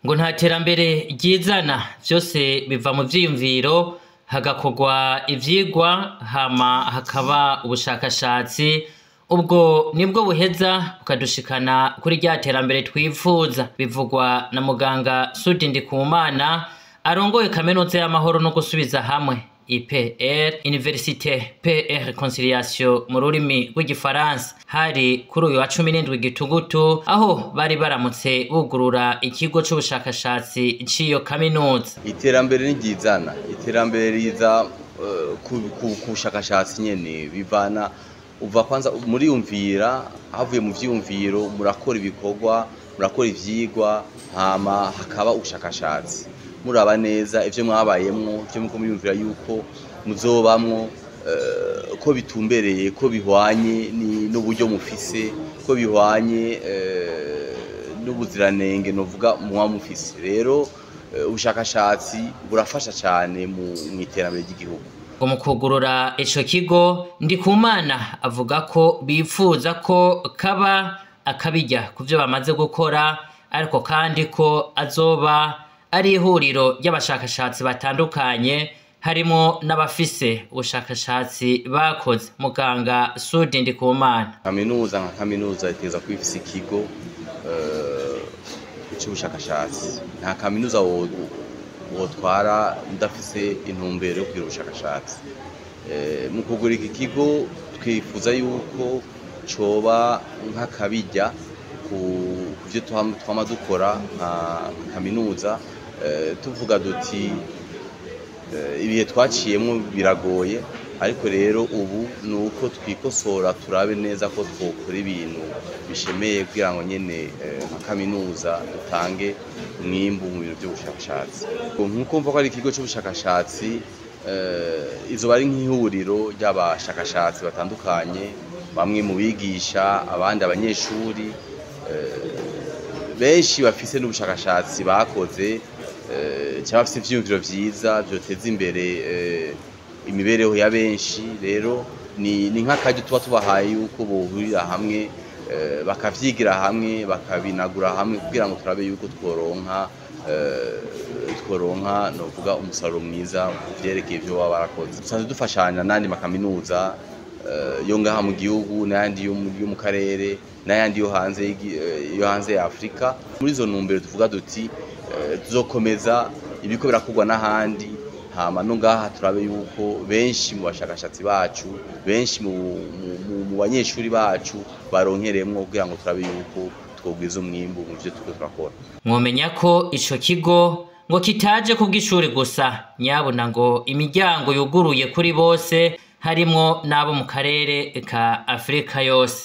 Ngo nta terambere ryizana, vyose biva mu vyiyumviro, hagakorwa ivyigwa, hama hakaba ubushakashatsi. Ubwo nibwo buheza bukadushikana kuri rya terambere twifuza. Bivugwa na muganga Sudi Ndikumana arongoye kaminuza y'amahoro no gusubiza hamwe, IPR, Université PR Réconciliation mu rurimi rw'igifaransa. Hari kuri uyu wa 17 Gitugutu, aho bari baramutse bugurura ikigo c'ubushakashatsi c'iyo kaminuza. Iterambere ntiryizana, iterambere riza ku bushakashatsi nyene. Bivana uva kwanza muriyumvira, havuye mu vyiyumviro murakora ibikorwa, murakora ivyigwa, hama hakaba ubushakashatsi, muraba neza ivyo mwabayemwo, ivyo muriko muriyumvira yuko muzobamwo, ko bitumbereye, ko bihwanye n'uburyo mufise, ko bihwanye n'ubuziranenge novuga muba mufise. Rero ubushakashatsi burafasha cane mu iterambere ry'igihugu. Ngo mu kugurura ico kigo, Ndikumana avuga ko bifuza ko kaba akabijya ku vyo bamaze gukora, ariko kandi ko azoba ari ihuriro ry'abashakashatsi batandukanye, harimo n'abafise ubushakashatsi bakoze. Muganga Sudi Ndikumana. Kaminuza nka kaminuza itegerezwa kuba ifise ikigo c'ubushakashatsi. Nta kaminuza wotwara udafise intumbero yo kugira ubushakashatsi. Mu kugura iki kigo twifuza yuko coba nk'akabijya ku vyo twama dukora nka kaminuza. Tuvuga duti ibihe twaciyemwo biragoye, ariko rero ubu ni uko twikosora, turabe neza ko twokora ibintu bishemeye kugira ngo nyene nka kaminuza dutange umwimbu mu bintu vy'ubushakashatsi. Nkuko mva ko ari ikigo c'ubushakashatsi, izoba ari nk'ihuriro ry'abashakashatsi batandukanye, bamwe mu bigisha, abandi abanyeshuri, benshi bafise n'ubushakashatsi bakoze cyangwa bafise ivyiyumviro vyiza vyoteza imbere imibereho ya benshi. Rero ni nk'akaryo tuba tubahaye yuko bohurira hamwe, bakavyigira hamwe, bakabinagura hamwe, kugira ngo turabe yuko tworonka novuga umusaruro mwiza vyerekeye ivyo baba barakoze. Dusanzwe dufashanya n'andi makaminuza yo ngaha mu gihugu, n'ayandi yo mu karere, n'ayandi yo hanze ya Afrika. Muri izo ntumbero tuvuga duti tuzokomeza ibiko birakorwa n'ahandi, hama no ngaha turabe yuko benshi mu bashakashatsi bacu, benshi mu banyeshuri bacu baronkeremwo, kugira ngo turabe yuko twogwiza umwimbu mu vyo turiko turakora. Mwomenya ko ico kigo ngo kitaje kubw'ishuri gusa, nyabuna ngo imiryango yuguruye kuri bose, harimwo n'abo mu karere ka Afrika yose.